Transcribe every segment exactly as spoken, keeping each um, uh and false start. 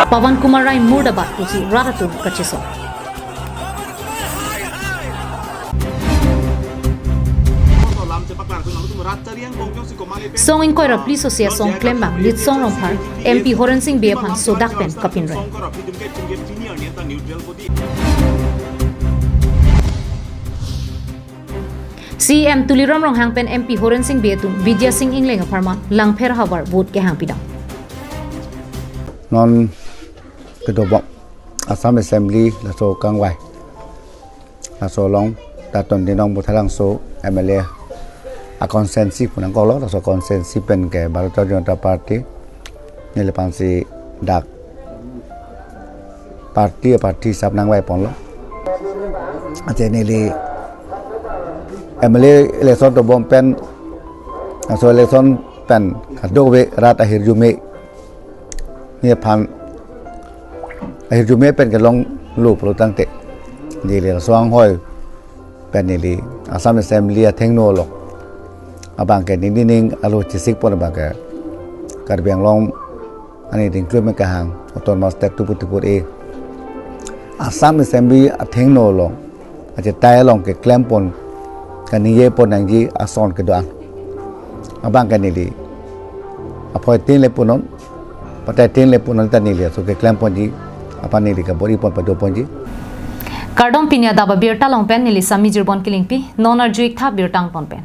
Pawan Kumar Rai murdabad pusi rat atum kachesong. Song ingkoi ra phli sose asong klembang Litsong Rongphar, M P Horen Sing Bey aphan sodak pen kapinrem. C E M Tuliram Ronghang pen M P Horen Sing Bey atum Bidya Sing Engleng apharman Langpher havar vote kehang pidam. Non kedobok Assam Assembly laso kangvai, laso along Daton Dinong Buthalangso M L A a constituency pu nangkoklo, laso constituency pen ke Bharatiya Janata Party neli aphansi dak party, party sap nangvai ponlo. Ate neli M L A election dobom pen, laso election pen kadokave rat ahirjume, nephan ahirjume pen kelonglo pulo tangte, neli laso anghoi pen neli Assam Assembly athengno along abang ke neli ning alo chesik pon abang ke Karbi Anglong ani dingklum kehang Autonomous State two point two four A Assam Assembly athengno along achetai along keklem pon, kaningje pon nangji ason kedo-an abang ke neli aphoi tin le punon, patai tin le punon ta neli aso keklem ponji, aphan neli kabor-i pon pado ponji. Kardom, pini adap abirta along pen neli Sami Jirbon Killingpi, non arju-ik tha birta angton pen.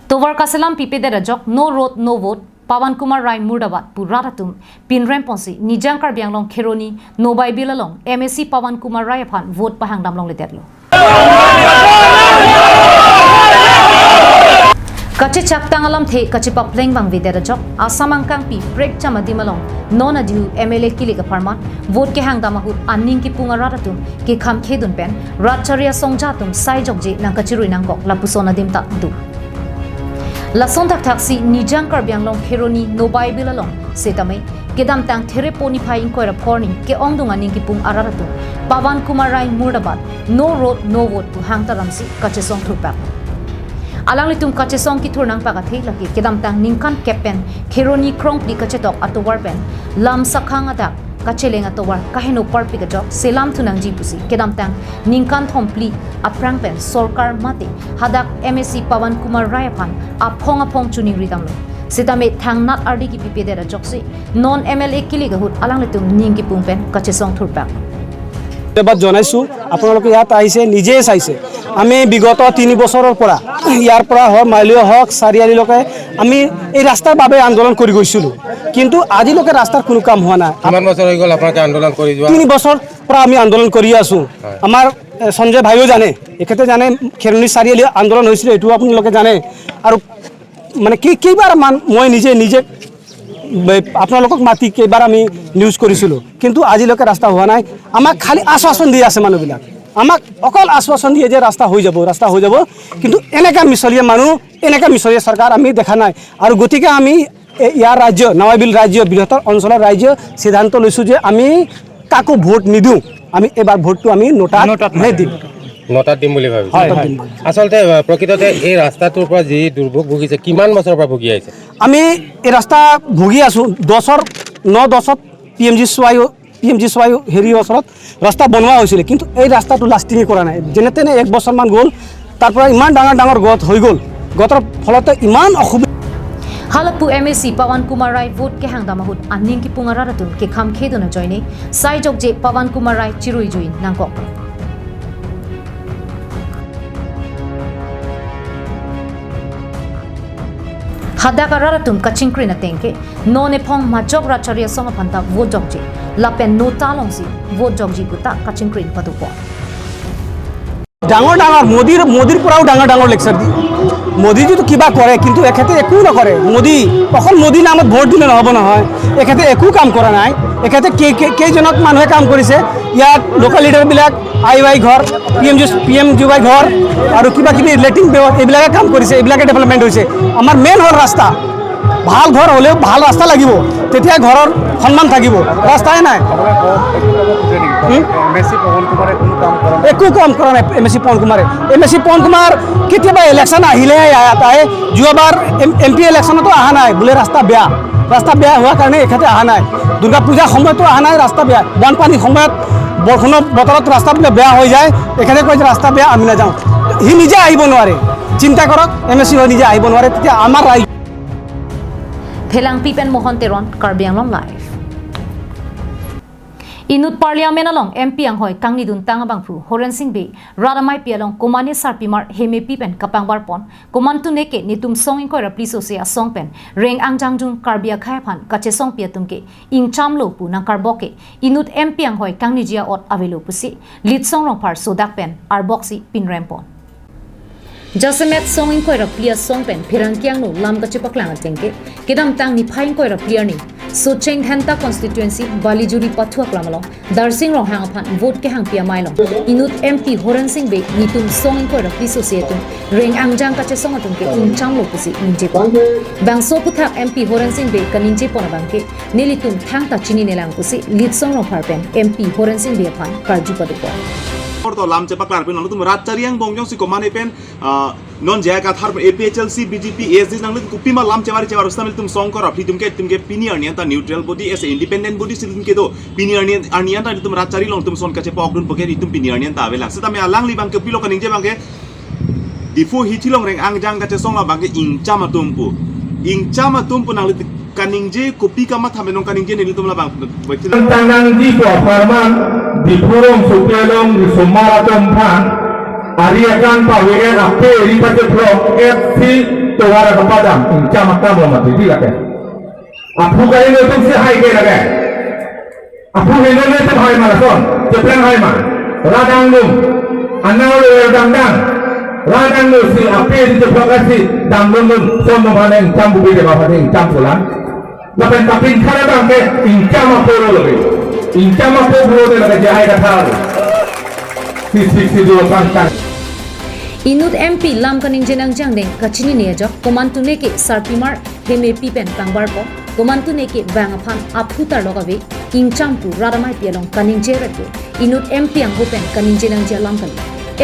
Tovar kaselam pipedet ajok, "No road, no vote, Pawan Kumar Rai murdabad" pu rat atum pinrem ponsi Nijang Karbi Anglong Kheroni Nobai Bill along M A C Pawan Kumar Rai aphan vote pahang dam longledetlo. Kachechaktang alamthe kachepapleng vangvedet ajok, Assam angkangpi prekjam adim along non adihu M L A kilik apharman vote kehang dam ahut aning kipung arat atum kekhamkhedun pen rat chari asongja atum sai jokje nangkachirui nangkok lapuson adim ta do. Lason thakthaksi Nijang Karbi Anglong Kheroni Nobai Bill along setame kedamtang Therepo niphai ingkoi ra phongo arni ke-ongdung aning kipung arat atum Pawan Kumar Rai murdabad, "No road, no vote" pu hang ta damsi kachesong thurpak. Alanglitum kachesong kithur nangpak athe lake kedamtang ningkan kep pen Kheroni Krongpli kachetok atovar pen lam sakhang adak kacheleng atovar kaheno parpik ajok selam thu nangji pusi kedamtang ningkan thomphli aphrang pen sorkar mate hadak M A C Pawan Kumar Rai aphan aphong aphong choningri damlo. Setame thangnat ardi kipipedet ajoksi non M L A kilik ahut alanglitum ning kipung pen kachesong thurpak. ধন্যবাদ জনাইছো। আপোনালোকে ইয়াত আহিছে, নিজে চাইছে। আমি বিগত তিনি বছৰৰ পৰা ইয়াৰ পৰা হওক, মাইলিয়ৈ হওক, চাৰিআলিলৈকে আমি এই ৰাস্তাৰ বাবে আন্দোলন কৰি গৈছিলো, কিন্তু আজিলৈকে ৰাস্তাৰ কোনো কাম হোৱা নাই। কিমান বছৰ হৈ গ'ল আপোনালোকে আন্দোলন কৰি যোৱা? তিনি বছৰ পৰা আমি আন্দোলন কৰি আছো। হয়। আমাৰ, এ, সঞ্জয় ভাইও জানে, এখেতে জানে, খেৰণি চাৰিআলি আন্দোলন হৈছিলে, এইটো আপোনালোকে জানে। আৰু মানে কি, কেইবাৰ মান মই নিজে, নিজে বে-, আপোনালোকক মাতি কেইবাৰ আমি নিউজ কৰিছিলো, কিন্তু আজিলৈকে ৰাস্তা হোৱা নাই। আমাক খালি আশ্বাসন দি আছে মানুহবিলাক, আমাক অকল আশ্বাসন দিয়ে যে ৰাস্তা হৈ যাব, ৰাস্তা হৈ যাব, কিন্তু এনেকা মিছলীয়া মানুহ, এনেকা মিছলীয়া চৰকাৰ আমি দেখা নাই। আৰু গতিকে আমি এ-, ইয়াৰ ৰাইজে, নৱাইবিল ৰাইজে, বৃহত্তৰ অঞ্চলৰ ৰাইজে সিদ্ধান্ত লৈছো যে আমি কাকো ভোট নিদিওঁ, আমি এইবাৰ ভোটটো আমি নটাত নটাত হে দিম। নটাত দিম বুলি ভাবিছে? হয়, নটাত হয়। দিম বুলি। আচলতে, আহ, প্ৰকৃততে এই ৰাস্তাটোৰ পৰা যি দুৰ্ভোগ ভুগিছে, কিমান বছৰৰ পৰা ভুগি আহিছে? আমি এই ৰাস্তা ভুগি আছো, দহৰ, ন দহত পি এম জি চোৱাই, পি এম জি চোৱাই হেৰিৰ ওচৰত ৰাস্তা বনোৱা হৈছিলে, কিন্তু এই ৰাস্তাটো লাষ্টিং কৰা নাই। যেনে তেনে এক বছৰমান গ'ল, তাৰ পৰা ইমান ডাঙৰ ডাঙৰ গত হৈ গ'ল, গতৰ ফলতে ইমান অসুবিধা। Halapu M A C Pawan Kumar Rai vote kehang dam ahut aning kipung arat atum kekhamkhedun ajoine sai jokje Pawan Kumar Rai chirui jui nangkok. Hadak arat atum kachingkrin ateng ke, non ephong majok rat chari asong aphan ta vote jokje, lapen nota alongsi vote jokji puta kachingkrin padopon. ডাঙৰ ডাঙৰ মোদীৰ, মোদীৰ পৰাও ডাঙৰ ডাঙৰ লেকচাৰ দিয়ে। মোদীজীতো কিবা কৰে, কিন্তু এখেতে একো নকৰে। মোদী, অকল মোদী নামত ভোট দিলে নহ'ব নহয়, এখেতে একো কাম কৰা নাই। এখেতে কেই-, কেই-, কেইজনক মানুহে কাম কৰিছে, ইয়াত লোকেল লিডাৰবিলাক আই ৱাই ঘৰ, P M G, P M G Y ঘৰ আৰু কিবা কিবি লেট্ৰিন বেৱাৰ এইবিলাকে কাম কৰিছে, এইবিলাকে ডেভেলপমেণ্ট হৈছে। আমাৰ মেইন হ'ল ৰাস্তা। ভাল ঘৰ হ'লেও ভাল ৰাস্তা লাগিব, তেতিয়া ঘৰৰ সন্মান থাকিব, ৰাস্তাই নাই। হুম? এম এ চি পৱন কুমাৰে কোনো কাম কৰা নাই। একো কাম কৰা নাই এম এ চি পৱন কুমাৰে। এম এ চি পৱন কুমাৰ কেতিয়াবা ইলেকশ্যন আহিলেহে ইয়াত আহে। যোৱাবাৰ এম পি ইলেকশ্যনতো অহা নাই, বোলে ৰাস্তা বেয়া, ৰাস্তা বেয়া হোৱাৰ কাৰণে এখেতে অহা নাই। দুৰ্গা পূজাৰ সময়তো অহা নাই, ৰাস্তা বেয়া। বানপানীৰ সময়ত, বৰষুণৰ বতৰত ৰাস্তা বোলে বেয়া হৈ যায়, এখেতে কয় যে ৰাস্তা বেয়া, আমি নাযাওঁ। সি নিজে আহিব নোৱাৰে। চিন্তা কৰক, এম এ চি হৈ নিজে আহিব নোৱাৰে, তেতিয়া আমাৰ ৰাইজ Phelangpi pen Mohon Teron, Karbi Anglong Live. Inut Parliament along M P anghoi kangniduntang abangphu Horen Sing Bey rat ameipi along komane sarpimar hemepi pen kapangbarpon, komantu neke netum song ingkoi ra phli sose asong pen reng angjangjung Karbi akhei aphan kachesongpi atum ke ingchamlo pu nangkarbok ke inut M P anghoi kangniji a-ot avelo pusi Litsong Rongphar sodak pen arboksi pinrempon. Jasemet song ingkoi ra phli asong pen pherangke angno lam kachepaklang atengke, kedamtang niphai ingkoi ra phli arni Socheng Dhenta constituency Balijuri pathu aklam along Darsing Ronghang aphan vote kehangpi amei along inut M P Horen Sing Bey netum song ingkoi ra phli sose atum reng angjang kachesong atum ke ingchamlo pusi ningjepon. Bangso aphuthak M P Horen Sing Bey kaningjepon abangke nelitum thangta chininelang pusi Litsong Rongphar pen M P Horen Sing Bey aphan karju padopon. Korto lam chepaklarpin nangtum rat chari angbong jongsi komane pen, ah, non J I Kathar pen A P H L C, B J P, A S D nangli kopima lam chevari chevar seta nelitum song ingkoi ra phli atum ke, atum ke pini arni anta neutral body, as a independent body si atum kedo. Pini arni, arni anta nelitum rat chari along atum son kachepokdun puke nelitum pini arni anta avelang. Setame alangli abangke kopilo kaningje abangke Diphu hithi along reng angjang kachesong labangke ingcham atum pu. Ingcham atum pu nangli kaningje kopi kamatha menong kaningje nelitum labang. Tanang di ko aparman Diphu rong supe long di somar atum aphan. Ari akan pawe en ape ri pate blok et si tovar kapadam ingcham atum lo mati di lake. Aphu kain atum si hai ke lake. Aphu henlo le tem hai ma lason, cheprang hai ma. Radang lum, anang lo er dang dang. Radang lo si ape di cheprang kasi, dang lum lum, som mo bhaneng, cham bubi de bhaneng, cham pulang. Lapen kapin khara dang ke, ingcham apo lo lagi. Ingcham apo bro de lagi jahai kathar. Si si si dua kang kang. Inut M P lam kaningje nangjang deng kachinine ajok, komantu neke sarpimar hemepi pen pangbarpo, komantu neke bang aphan aphu tarlok ave, ingcham pu rat ameipi along kaningje rat ke, inut M P angho pen kaningje nangji alam kali.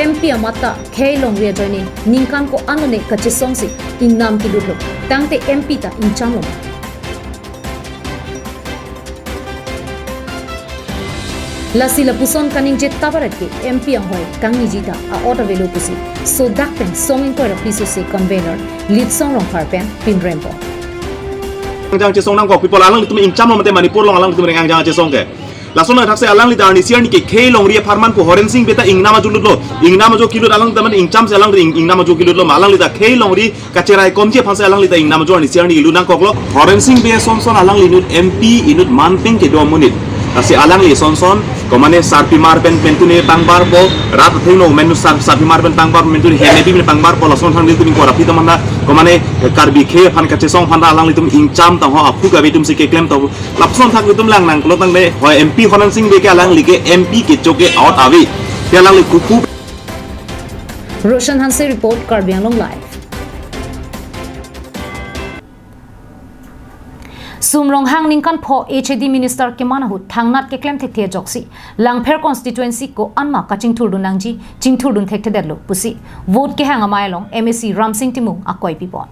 M P amat ta khei longri ajoine ningkan ko-an lone kachesongsi ingnam kelutlo, tangte M P ta ingchamlo ma. Lasi lapuson kaningje tabaret ke M P anghoi kangniji ta a-ot avelo pusi sodak pen song ingkoi ra phli sose convener Litsong Rongphar pen pinrempon. Angjang chesong nangkok people, alanglitum ingchamlo mate Manipur along alanglitum reng angjang chesong ke. Lason athak si alangli ta arnisi arni ke khei longri apharman pu Horen Sing Bey ta ingnam ajo lutlo. Ingnam ajo kelut alang ta mane ingchamsi alangli ing-, ingnam ajo kelutlo ma, alangli ta khei longri kacheraikomji aphansi alangli ta ingnam ajo arnisi arni lut nangkoklo. Horen Sing Bey son son alangli inut M P inut manpeng kedo amonit. Lasi alangli son son komane sarpimar pen mentune pangbarpo, rat athengno menu sar-, sarpimar pen pangbar mentune hemepi pen pangbarpo, lason thang nelitum ingkoi ra phli atum aphan ta komane Karbi khei aphan kachesong aphan ta alanglitum ingcham tangho aphu kave atum si keklem tangho. Lapuson thak nelitum lang nangklo tangte hoi M P Horen Sing Bey ke alangli ke M P kecho ke a-ot ave. Ke alangli kuku. Roshan Hanse report, Karbi Anglong Live. Sum Ronghang ningkan pho H A D minister keman ahut thangnat keklem thekthe ajoksi Langpher constituency ko-an ma kachingthurdun nangji, chingthurdun thekthedetlo pusi vote kehang amei along M A C Ramsing Timung akoi pipon.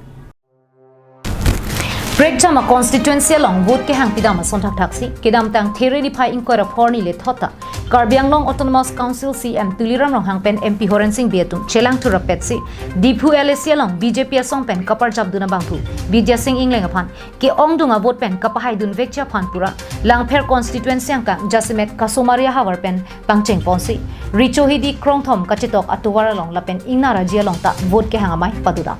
Prekjam a constituency along vote kehang pidam ason thakthaksi kedamtang There niphai ingkoi ra pho arni lethot ta Karbi Anglong Autonomous Council C E M Tuliram Ronghang pen M P Horen Sing Bey atum chelang thurapetsi Diphu L A C along B J P asong pen kaparjapdun abangphu Bidya Sing Engleng aphan ke-ongdung avote pen kapahaidunvekji aphan pura Langpher constituency angkang jasemet Kasomari ahavar pen pangchengponsi Richohidi krongthom kachetok atovar along lapen Ingnaraji along ta vote kehang amei padodam.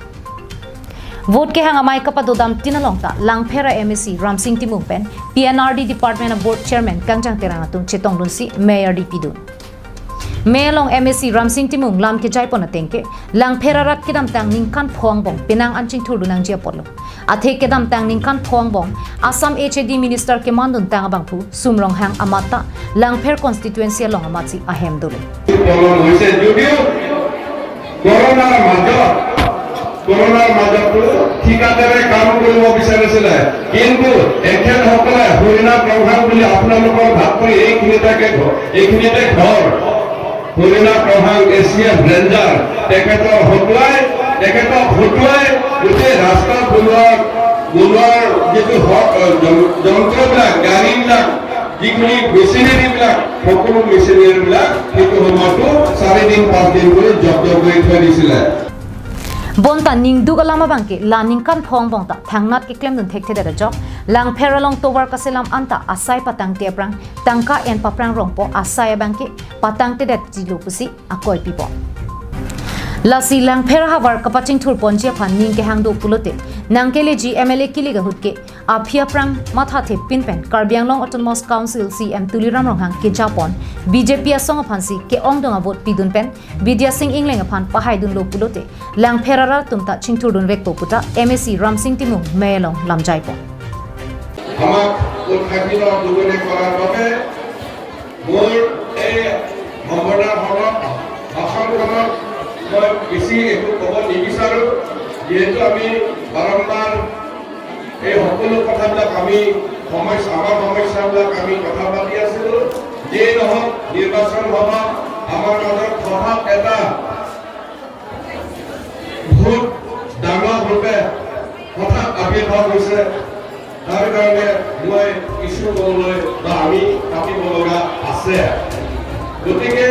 Vote kehang amei kapadodam tin along ta Langpher a M A C Ramsing Timung pen P N R D department a board chairman Kangjang Terang atum chetongdunsi mei ardi pidun. Mei along M A C Ramsing Timung lam kejaipon atengke Langpher arat kedamtang ningkan pho angbong penang an chingthurdun nangji apotlo. Athe kedamtang ningkan pho angbong Assam H A D minister kemanduntang abangphu Sum Ronghang amat ta Langpher constituency along amatsi ahem dolo. পলম হৈছে যদিও কৰোণাৰ মাজত কৰোণাৰ মাজতো ঠিকাদাৰে কাম কৰিব বিচাৰিছিলে, কিন্তু এখেতসকলে হৰিণা প্ৰধান বুলি আপোনালোকৰ ভাতপুৰী এইখিনিতে ঘ-, এইখিনিতে ঘৰ। হৰিণা প্ৰধান এ চি এফ ৰেঞ্জাৰ তেখেতক হতুৱাই, তেখেতক হতুৱাই গোটেই ৰাস্তা বনোৱাৰ, বনোৱাৰ যিটো হ-, যন-, যন্ত্ৰবিলাক, গাড়ীবিলাক, যিখিনি মেচিনেৰীবিলাক, সকলো মেচিনেৰীবিলাক সেইটো সময়তো চাৰি দিন, পাঁচ দিন ধৰি জব্দ কৰি থৈ দিছিলে। Bonta ningduk alam abangke la ningkan phong bongta thangnat keklemdun thekthedet ajok, Langpher along tovar kaselam anta asai patangte aphrang tangka en paphrang rongpo, asai abangke patangtedetjilo pusi akoi pipo. Lasi Langpher ahavar kapachingthurponji aphan ning kehang do pulote, nangkeleji M L A kilik ahut ke aphi aphrang mathathepin pen Karbi Anglong Autonomous Council C E M Tuliram Ronghang kejapon B J P asong aphansi ke-ongdung avote pidun pen Bidya Sing Engleng aphan pahaidunlo pulote, Langpher arat atum ta chingthurdunvekpo puta M A C Ramsing Timung Mei along lamjaipo. আমাক উৎসাহিত দুগুণে কৰাৰ বাবে মোৰ এই সম্বৰ্ধনা সভাত, ভাষণখনত মই বেছি একো ক'ব নিবিচাৰোঁ, যিহেতু আমি বাৰম্বাৰ এই সকলো কথাবিলাক আমি সমস্যা, আমাৰ সমস্যাবিলাক আমি কথা পাতি আছিলোঁ। যিয়েই নহওক, নিৰ্বাচন সভা আমাৰ মাজত হঠাৎ এটা বহুত ডাঙৰ ৰূপে হঠাৎ আবিৰ্ভাৱ হৈছে। তাৰ কাৰণে মই কিছু ক'বলৈ বা আমি পাতিব লগা আছে। গতিকে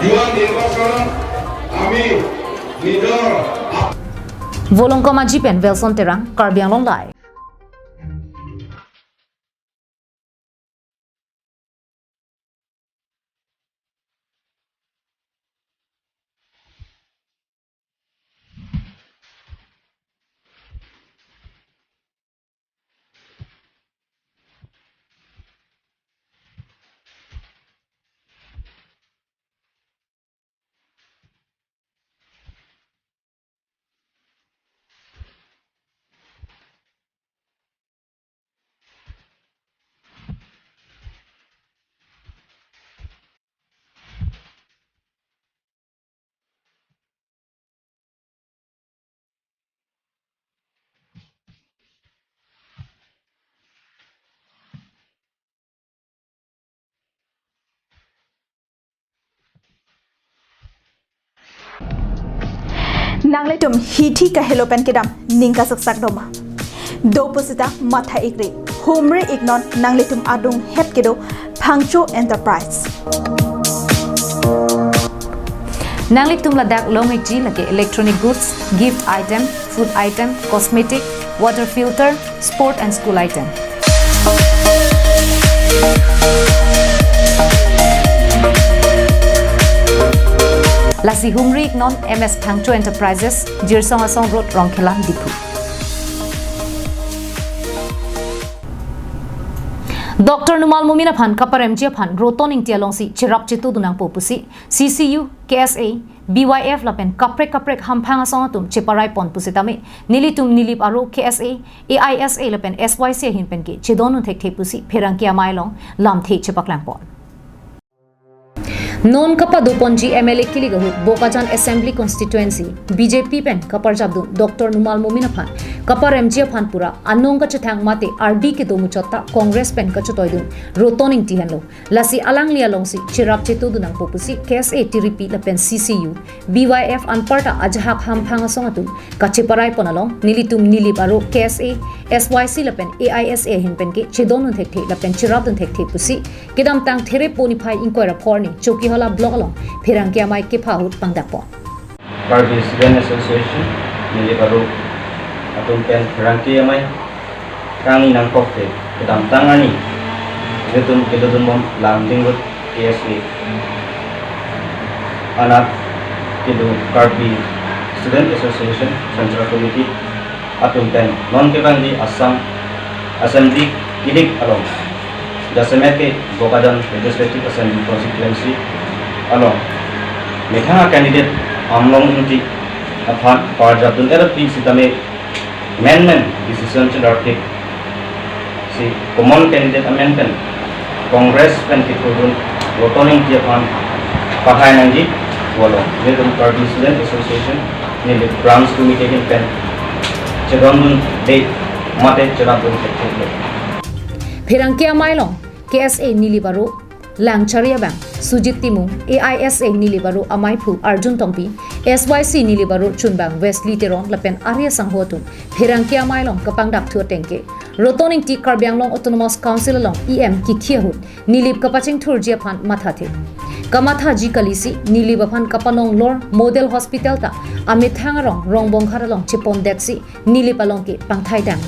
যোৱা নিৰ্বাচনত আমি নিজৰ up- Volongkom Aji pen Wilson Terang, Karbi Anglong Live. Nanglitum hithi kahelo pen kedam ning kasuksak doma. Do pusita matha ikri, humri iknon nanglitum adung het kedo Phangcho Enterprise. Nanglitum ladak long-ikji lake electronic goods, gift item, food item, cosmetic, water filter, sport and school item. Lasi humri iknon M S Phangcho Enterprises, Jirsong Asong Road, Rongkhelan, Diphu. Doctor Numal Momin aphan kaparemji aphan Roton Ingti alongsi cherap chetudun nangpo pusi C C U, K S A, B Y F lapen kaprek kaprek hamphang asong atum cheparaipon pusitame nelitum Nilip aro K S A, A I S A lapen S Y C ahin penke chedondun thekthe pusi pherangke amei along lamthe chepaklangpon. Non kapadoponji M L A kilik ahut Bokajan Assembly Constituency B J P pen kaparjapdun Doctor Numal Momin aphan kaparemji aphan pura anong kachethang mate ardi kedo muchot ta Congress pen kachetoidun Roton Ingti henlo. Lasi alangli alongsi cherap chetudun nangpo pusi K S A tiripi lapen C C U, B Y F anparta ajahak hamphang asong atum kacheparaipon along nelitum Nilip aro K S A, S Y C lapen A I S A ahin penke chedondun thekthe lapen cherapdun thekthe pusi kedamtang Therepo niphai ingkoi ra pho arni Chokihola block along pherangke amei kepha ahut pangdakpon. Karbi Student Association, Nilip aro atum pen pherangke amei kangni nangkok te kedamtang arni ilitum kedodunbom Lumding Road K S A anat kedo Karbi Student Association Central Committee atum pen non kevangji Assam Assembly kilik along jasemet ke Bokajan Legislative Assembly Constituency along methang a-candidate Amlong Ingti aphan parjapdun L P sitame menmen decision chelarpik si common candidate amen pen Congress pen kethurdun Roton Ingti aphan pahai nangji pulo. Ilitum Karbi Student Association Neli branch committee ahin pen chedondunde mate chedondun thekthe. Pherangke amei along K S A Nilip aro Langchari abang Sujit Timung, A I S A Nilip aro amaiphu Arjun Tongpi, S Y C Nilip aro chunbang Wesley Teron lapen ari asangho atum pherangke amei along kapangdapthu ateng ke Roton Ingti Karbi Anglong Autonomous Council along E M kithi ahut Nilip kapachingthurji aphan mathathe. Kamathaji kalisi Nilip aphan kapanong lor Model Hospital ta amethang arong Rongbonghat along chepondetsi Nilip along ke pangthai dam.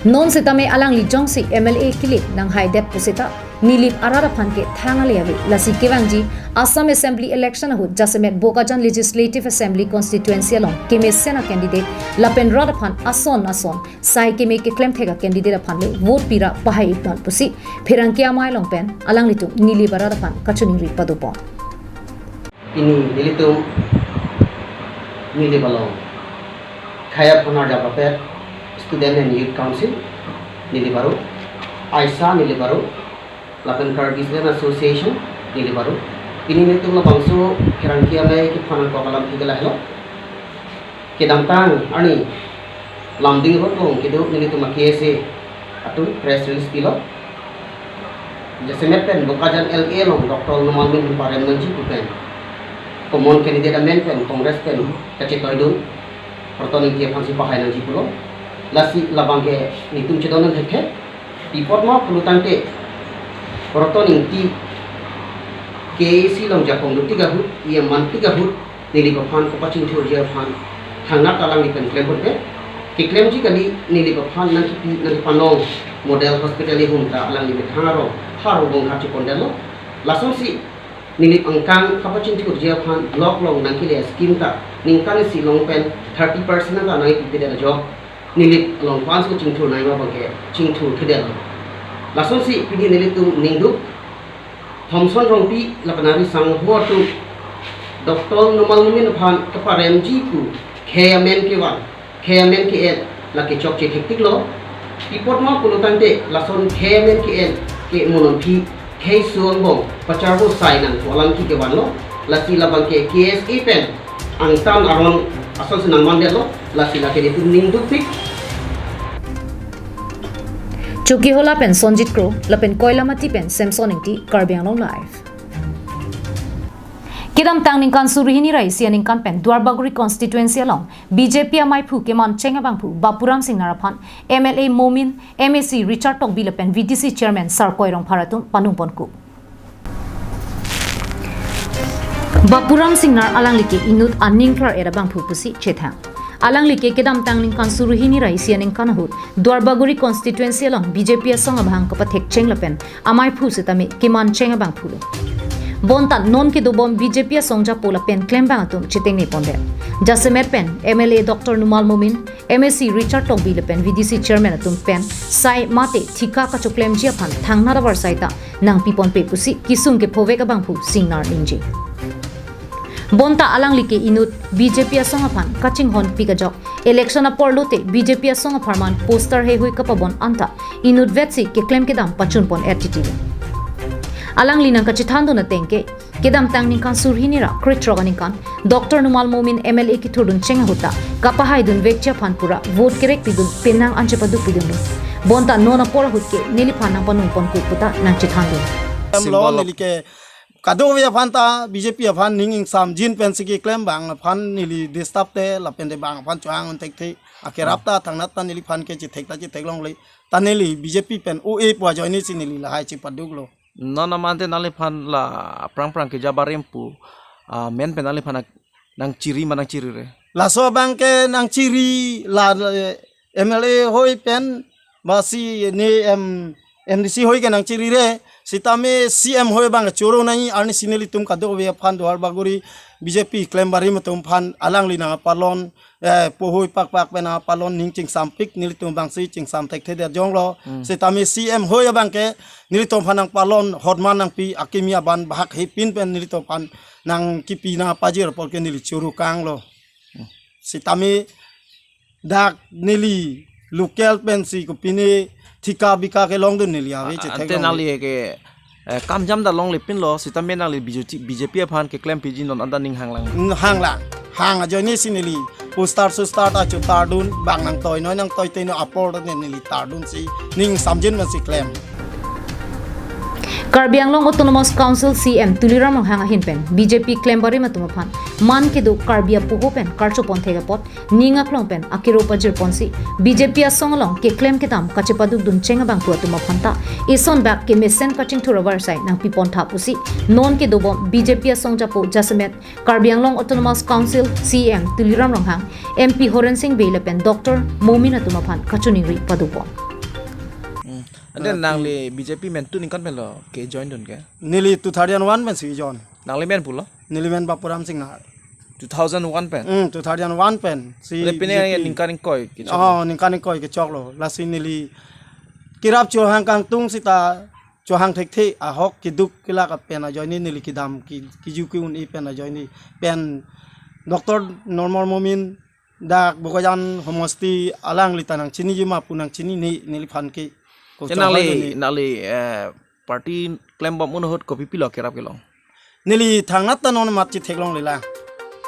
Non setame alangli jongsi M L A kilik nanghaidet pusita Nilip arat aphan ke thang ale ave. Lasi kevangji Assam Assembly election ahut jasemet Bokajan Legislative Assembly Constituency along kemesen a-candidate lapen rat aphan ason ason sai keme keklem thek a-candidate aphan le vote pira pahai iknon pusi pherangke amei along pen alanglitum Nilip arat aphan kachiningri padopon. Pini nelitum Nilip along khei aphan arjap apet Student and Youth Council Nilip aro, AISA Nilip aro, lapen Karbi Student Association Nilip aro. Pini nelitum labangso pherangke amei kephan angkok alam thik lahelo. Kedamtang arni Lumding Road along kedo nelitum a-K S A atum press release pilo. Jasemet pen Bokajan L A along Doctor Numal Momin parem nangji pu pen common candidate amen pen Congress pen kachetoidun Roton Ingti aphansi pahai nangji pulo. Lasi labang ke nelitum chedondun thekthe. Pi apot ma pulo tangte Roton Ingti K A A C along jakong duti ahut, E M mantik ahut, Nilip aphan kapachingthurji aphan thangnat alangli pen klem pute. Keklemji kali Nilip aphan nangkipi nangkipanong Model Hospital ahum ta alangli methang arong ha Rongbonghat chepondetlo. Lasonsi Nilip angkang kapachingthurji aphan block along nangkele scheme ta ningkan isi along pen thirty percent ta nangkipipedet ajok Nilip along aphansi chingthur nangma abang ke chingthur thedetlo. Lasonsi pini nelitum ningduk Thomson Rongpi lapen ari asangho atum Doctor Numal Momin aphan keparemji pu khei amen kevan, khei amen ke-en lake chokche thektiklo. Pi apot ma pulo tangte lason khei amen ke-en ke mo non aphi khei su angbong pacharbo sai nangkok alam ke kevanlo. Lasi labang ke K S A pen angtan aron asonsi nangmandetlo. Lasi lake nelitum ningdukpik. Chokihola pen Sonjit Kro, lapen Koilamati pen Samson Ingti, Karbi Anglong Live. Kedamtang ningkan suri hini ra isi aningkan pen Duarbagori constituency along B J P amaiphu kemancheng abangphu Bapuram Singnar aphan M L A Momin, M A C Richard Tokbi lapen V D C chairman Sarkoi Rongphar atum panungponku. Bapuram Singnar alangli ke inut aning phar-et abangphu pusi chethang. Alangli ke kedamtang ningkan suri hini ra isi aningkan ahut Duarbagori constituency along B J P asong abahang kapathekcheng lapen amaiphu setame kemancheng abangphulo. Bonta non kedobom B J P asong japo lapen klembang atum chetengne pondet. Jasemet pen M L A Doctor Numal Momin, M A C Richard Tokbi lapen V D C chairman atum pen sai mate thika kachoklemji aphan thangnat avarsai ta nangpiponpe pusi kesung kephovek abangphu Singnar ningje. Bonta alangli ke inut B J P asong aphan kachinghonpik ajok election apor lote B J P asong apharman poster heihui kapabon anta inutvetsi keklem kedam pachunpon-et titilo. Alangli nangkachethandun ateng ke kedamtang ningkan suri hini ra krethrok aningkan Doctor Numal Momin M L A kethurdun cheng ahut ta kapahaidunvekji aphan pura vote kerek pidun penang an chepaduk pidunlo. Bonta non apor ahut ke neliphan nangpanungponku puta nangchethandun. Em lo Symbol of neli ke kadokave aphan ta B J P aphan ning ingsamjin pensi keklem abang aphan neli disturb te lapen te bang aphan chohang un thekthe. Akerap ta thangnat ta neliphan ke chethek ta chethek longle. Ta neli B J P pen O A pu ajoine si neli lahai chepaduklo. Non amante nangliphan la aphrang phrang keja barim pu, ah, men pen nangliphan nang, nangchiri ma nangchirire? Laso abang ke nangchiri la, eh, M L A hoi pen ba si ne em M D C hoi ke nangchirire, sitame C M hoi abang choro nai arnisi nelitum kadokave aphan Duarbagori B J P klem barim atum aphan alangli nangpalon, eh, pohoi pakpak pen nangpalon ning chingsampik nelitum abangsi chingsam thekthedet jonglo. Hmm. Sitame C M hoi abang ke nelitum aphan nangpalon hotman nangpi akimi aban bahak hepin pen nelitum aphan nangkipi nangpajir apor ke neli choro kanglo. Hmm. Sitame dak neli local pensi kopine thika bika kelongdun neli ave. A, chethek ante long nangli ke Eh, kam jam da longle pinlo, sitame nangli B J P, B J P aphan keklem piji non anta ning hanglang. Hanglang. Hang ajoine si neli poster suster ta chotardun, bang nangtoi noi nangtoi te noi apor ta neli tardun si ning samjin man si klem. Karbi Anglong Autonomous Council C E M Tuliram Ronghang ahin pen B J P klem barim atum aphan man kedo Karbi apoho pen karcho pon thek apot ning aklong pen akero pajir ponsi B J P asong along keklem kedam kachepaduk duncheng abangphu atum aphan ta ison bak kemesen kachingthur avarsai nangpi pon tha pusi non kedobom B J P asong japo jasemet Karbi Anglong Autonomous Council C E M Tuliram Ronghang, M P Horen Sing Bey lapen Doctor Momin atum aphan kachiningri paduk pon. Hmm. Ante, ah, nangli B J P men tu ningkan pen lo ke join dun ke? Neli two thousand one pen si join. Nangli men pulo? Neli men Bapuram Singnar. Two thousand one pen? Hmm, two thousand one pen. Si le pine B J P ningkan ingkoi kechok lo? Oh, ningkan ingkoi kechok lo. Lasi neli kerap chohang kangtung sita chohang thekthe ahok keduk kelak apen ajoine neli kedam ki, kiju ke-un-e pen ajoine pen Doctor Normal Momin dak Bokajan homosti alangli ta nangchiniji ma pu nangchinine neliphan ke. Ko chonghoi nangli, dun-e. Nangli, eh, party klembom un ahut kopi pilo kerap kelong? Neli thangnat ta non mat chitheklong lela.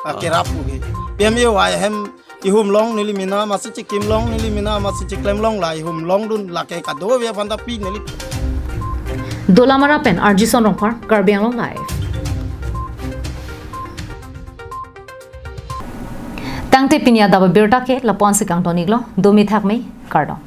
Ah, ah, kerap pu ke. P M A Y hem ihum long neli mena masi chikim long neli mena masi chiklem long la ihum long dun lake kadokave aphan ta pi neli. Dolamara pen R J Son Rongphar, Karbi Anglong Live. Tangte pini adap abirta ke lapu-an si kangton iklo, domi thakmi, kardom.